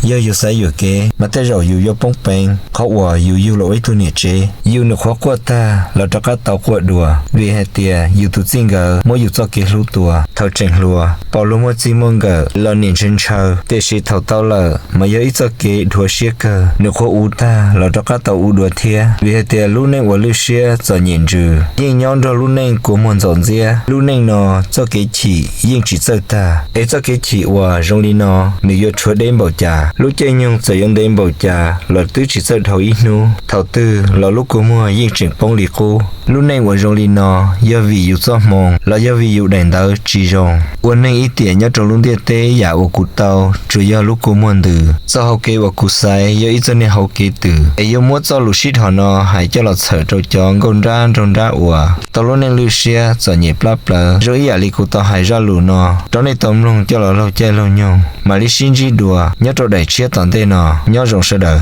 Yog yus xaiv yuam kev mas tej zaum yus yuav poob peev. Qhov uas yus yug los ua ib tug niam tsev, yus nws qhuav quaj tag los rov qab tau quaj dua, vim hais tias yus tus txij nkawm muab yus txoj kev hlub tua. Thaum tseem hluas, pom luag muaj txij muaj nkawm los niam ntshaw ntshaw, tiam sis thaum tau lawm mas yog ib txoj kev dhuav siab kawg, nws qhuav uv tag los rov qab tau uv dua thiab, vim hais tias lub neej uas lwj siab txom nyem ntsws yeej nyob nrog lub neej kua muag ntxaum ntxiab. Lub neej no txoj kev chim yeej tsis txawj tag, es txoj kev chim uas zoo li no nws yuav rhuav deb npaum cas, lub caij nyoog txawm yuav ntev npaum cas los twb tsis txawj dhau ib hnub. Thaum twg los lub kua muag yeej tseem poob li qub. Lub neej uas zoo li no, yog vim yus txoj hmoo los yog vim yus daim ntawv tsis zoo. Ua neej ib tiam nyob rau lub ntiaj teb, yam uas kuv tau tsuas yog lub kua muag ntws. Txoj hau kev uas kuv xaiv yog ib txoj niag hau kev twm, es yuav muab txoj lus sib dhos no hais coj los txhawm rau cov nkauj nrab nraug nrab uas tau lub neej lwj siab txom nyem plab plawv zoo ib yam li kuv tau hais zaj lus no rau nej tau mloog coj los laug caij laug nyoog. Mam li sib ntsib dua nyob rau daim tshiab tom ntej no. Nyob zoo sawv daws.